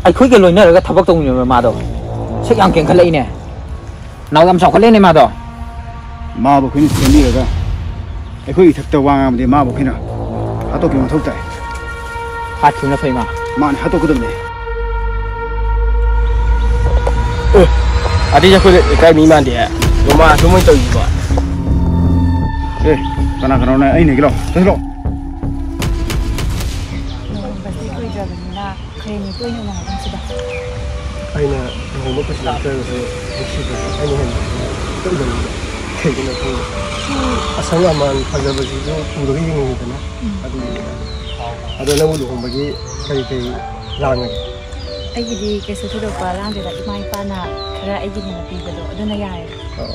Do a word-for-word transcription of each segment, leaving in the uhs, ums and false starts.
ꯑꯩꯈꯣꯏꯒ ꯂꯣꯏꯅꯔꯒ ꯊꯕꯛ ꯇꯧꯃꯤꯟꯅꯕ ꯃꯥꯗꯣ ꯁꯛ ꯌꯥꯝ ꯀꯦꯟꯈꯠꯂꯛꯏꯅꯦ꯫ ꯅꯥꯎ ꯌꯥꯝ ꯆꯥꯎꯈꯠꯂꯛꯏꯅꯦ ꯃꯥꯗꯣ꯫ ꯃꯥꯕꯨ ꯑꯩꯈꯣꯏꯅ ꯁꯦꯝꯕꯤꯔꯒ ꯑꯩꯈꯣꯏ ꯏꯊꯛꯇ ꯋꯥ ꯉꯥꯡꯕꯗꯤ ꯃꯥꯕꯨ ꯑꯩꯈꯣꯏꯅ ꯍꯥꯠꯇꯣꯛꯈꯤꯕ ꯃꯊꯧ ꯇꯥꯏ꯫ ꯍꯥꯠꯈꯤꯕꯅ ꯐꯩ ꯃꯥ꯫ ꯃꯥꯅꯦ, ꯍꯥꯠꯇꯣꯛꯀꯗꯕꯅꯦ꯫ ꯑꯦ, ꯑꯗꯨꯗꯤ ꯑꯩꯈꯣꯏ ꯂꯩꯀꯥꯏ ꯃꯤ ꯃꯥꯟꯗꯦ꯫ ꯔꯣꯃꯥꯟꯁ ꯑꯃ ꯑꯣꯏꯅ ꯇꯧꯔꯤꯁꯤꯕꯣ꯫ ꯑꯦ, ꯀꯅꯥ ꯀꯅꯥꯅꯣ? ꯑꯩ ꯅꯦꯛꯀꯦ ꯂꯥꯎ꯫ ꯆꯠꯁꯤ ꯂꯥꯎ꯫ ꯂꯨꯍꯣꯡꯕꯁꯦ ꯀꯨꯏꯗ꯭ꯔꯕꯅꯤꯅ ꯈꯔ ꯍꯦꯟꯅ ꯇꯣꯏꯅ ꯎꯅꯍꯟꯁꯤꯗ꯫ ꯑꯩꯅ ꯂꯨꯍꯣꯡꯕ ꯄꯩꯁꯥ ꯅꯠꯇ꯭ꯔꯒꯁꯨ ꯅꯨꯡꯁꯤꯕꯁꯦ ꯑꯩꯅ ꯍꯦꯟꯅ ꯇꯣꯏꯅ ꯎꯅꯤꯡꯉꯦ꯫ ꯀꯩꯒꯤꯅꯣ ꯈꯪꯗꯦ꯫ ꯁꯤ ꯑꯁꯪ ꯑꯃꯥꯟ ꯐꯖꯕꯁꯤꯁꯨ ꯄꯨꯔꯒ ꯌꯦꯡꯅꯤꯡꯉꯤꯗꯅ꯫ ꯎꯝ꯫ ꯑꯗꯨꯒꯤꯅꯤꯗ꯫ ꯑꯗꯣ ꯅꯪꯕꯨ ꯂꯨꯍꯣꯡꯕꯒꯤ ꯀꯔꯤ ꯀꯔꯤ ꯂꯥꯡꯉꯒꯦ? ꯑꯩꯒꯤꯗꯤ ꯀꯩꯁꯨ ꯊꯣꯏꯗꯣꯛꯄ ꯂꯥꯡꯗꯦꯗ, ꯏꯃꯥ ꯏꯄꯥꯅ ꯈꯔ ꯑꯩꯒꯤꯅꯦꯅ ꯄꯤꯕꯗꯣ ꯑꯗꯨꯅ ꯌꯥꯔꯦ꯫ ꯑꯣ,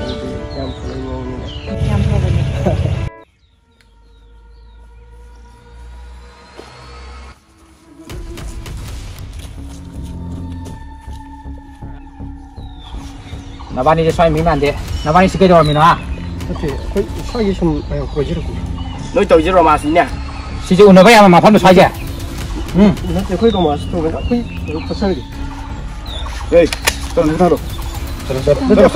ꯑꯗꯨꯗꯤ ꯌꯥꯝ ꯐꯕꯩ ꯃꯑꯣꯡꯅꯤꯅꯦ꯫ ꯌꯥꯝ ꯐꯕꯅꯦ꯫ ꯅꯕꯥꯅꯤꯁꯦ ꯁ꯭ꯋꯥꯏ ꯃꯤ ꯃꯥꯟꯗꯦ꯫ ꯅꯕꯥꯅꯤꯁꯤ ꯀꯩꯗꯧꯔꯝꯃꯤꯅꯣ, ꯍꯥ? ꯅꯠꯇꯦ, ꯑꯩꯈꯣꯏ ꯁ꯭ꯋꯥꯏꯒꯤ ꯁꯨꯝ ꯃꯌꯥꯝ ꯀꯣꯏꯖꯔꯛꯄꯅꯦ꯫ ꯅꯣꯏ ꯇꯧꯔꯤꯁꯦ ꯔꯣꯃꯥꯟꯁꯅꯤꯅꯦ꯫ ꯁꯤꯁꯦ ꯎꯅꯕ ꯌꯥꯕ ꯃꯐꯝꯗ ꯁ꯭ꯋꯥꯏꯁꯦ? ꯎꯝ꯫ ꯅꯠꯇꯦ, ꯑꯩꯈꯣꯏ ꯔꯣꯃꯥꯟꯁ ꯇꯧꯔꯒ ꯑꯩꯈꯣꯏ ꯀꯩꯅꯣ ꯆꯠꯆꯔꯒꯦ꯫ ꯑꯦ, ꯆꯠꯂꯣ, ꯆꯠꯂꯣ꯫ ꯆꯠꯂꯣ, ꯆꯠꯂꯣ, ꯆꯠꯂꯣ,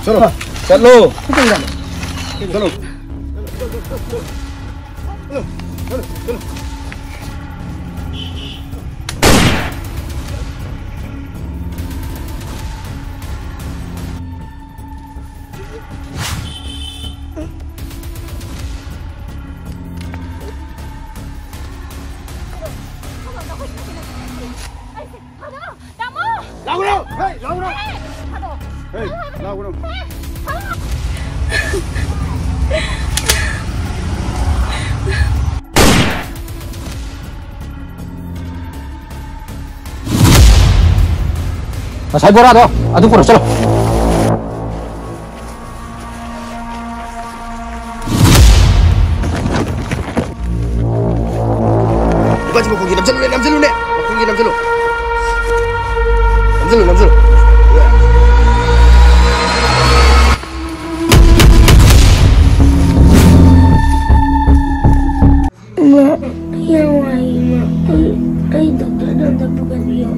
ꯆꯠꯂꯣ, ꯆꯠꯂꯣ꯫ ꯆꯠꯂꯣ꯫ ꯆꯠꯂꯣ꯫ ꯂꯥꯛꯎꯔꯣ! ꯍꯦ, ꯂꯥꯛꯎꯔꯣ! ꯍꯦ, ꯂꯥꯛꯎꯔꯣ! ꯉꯁꯥꯏ ꯕꯣꯔꯥꯗꯣ ꯑꯗꯨ ꯄꯨꯔꯛꯑꯣ, ꯆꯠꯂꯣ꯫ ꯏꯕꯥꯁꯤ ꯃꯈꯣꯡꯁꯤ ꯅꯝꯁꯤꯜꯂꯨꯅꯦ, ꯅꯝꯁꯤꯜꯂꯨꯅꯦ, ꯃꯈꯣꯡꯁꯤ ꯅꯝꯁꯤꯜꯂꯨ꯫ ꯅꯝꯁꯤꯜꯂꯨ, ꯅꯝꯁꯤꯜꯂꯨ꯫ ꯏꯃꯥ, ꯌꯥꯝ ꯋꯥꯏ, ꯏꯃꯥ꯫ ꯑꯩ ꯑꯩ ꯗꯣꯛꯇꯔꯗ ꯑꯝꯇ ꯄꯨꯒꯟꯕꯤꯌꯣ꯫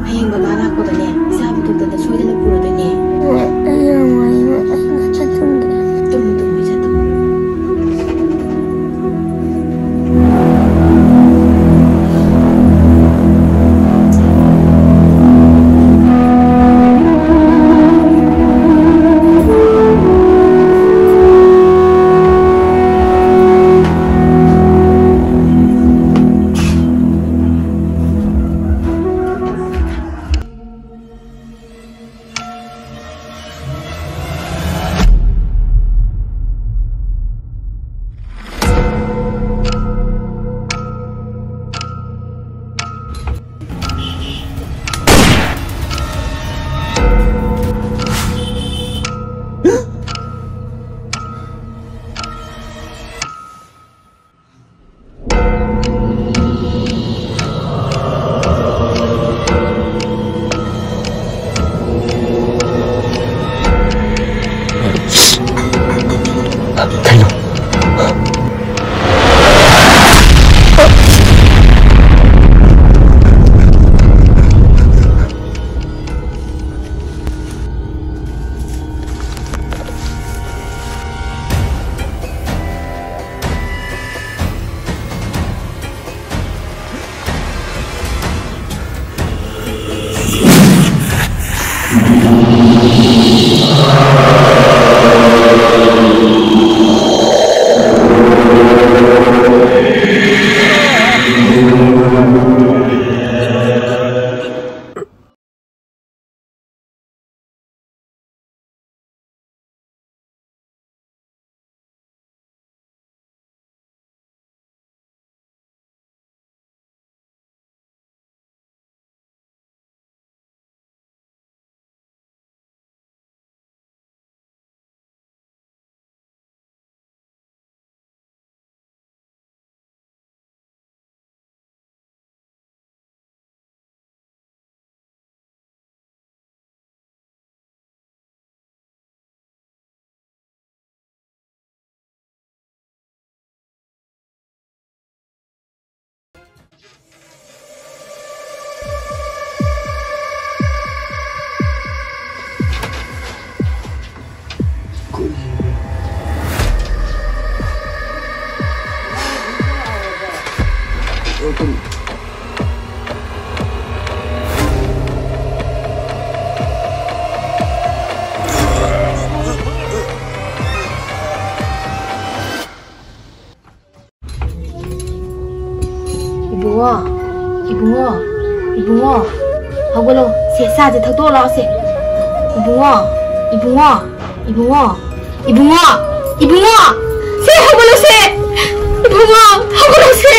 ꯍꯌꯦꯡ ꯕꯕꯥ ꯂꯥꯛꯄꯗꯅꯦ, ꯏꯆꯥꯕꯨ ꯗꯣꯛꯇꯔꯗ ꯁꯣꯏꯗꯅ ꯄꯨꯔꯗꯣꯏꯅꯦ꯫ ꯍꯣꯏ, ꯑꯩ ꯌꯥꯝ ꯋꯥꯏꯌꯦ꯫ ꯑꯩ ꯉꯁꯤ ꯇꯨꯝꯒꯦ꯫ ꯇꯨꯝꯃꯨ, ꯇꯨꯝꯃꯨ, ꯏꯆꯥ, ꯇꯨꯝꯃꯨ꯫ ꯏꯕꯨꯡꯉꯣ, ꯏꯕꯨꯡꯉꯣ, ꯏꯕꯨꯡꯉꯣ, ꯍꯧꯒꯠꯂꯣ꯫ ꯁꯦ, ꯆꯥꯁꯦ, ꯊꯛꯇꯣꯛꯑꯣ ꯂꯥꯛꯑꯣ ꯁꯦ꯫ ꯏꯕꯨꯡꯉꯣ, ꯏꯕꯨꯡꯉꯣ, ꯏꯕꯨꯡꯉꯣ, ꯏꯕꯨꯡꯉꯣ, ꯏꯕꯨꯡꯉꯣ, ꯁꯦ, ꯍꯧꯒꯠꯂꯣ ꯁꯦ꯫ ꯏꯕꯨꯡꯉꯣ, ꯍꯧꯒꯠꯂꯣ ꯁꯦ꯫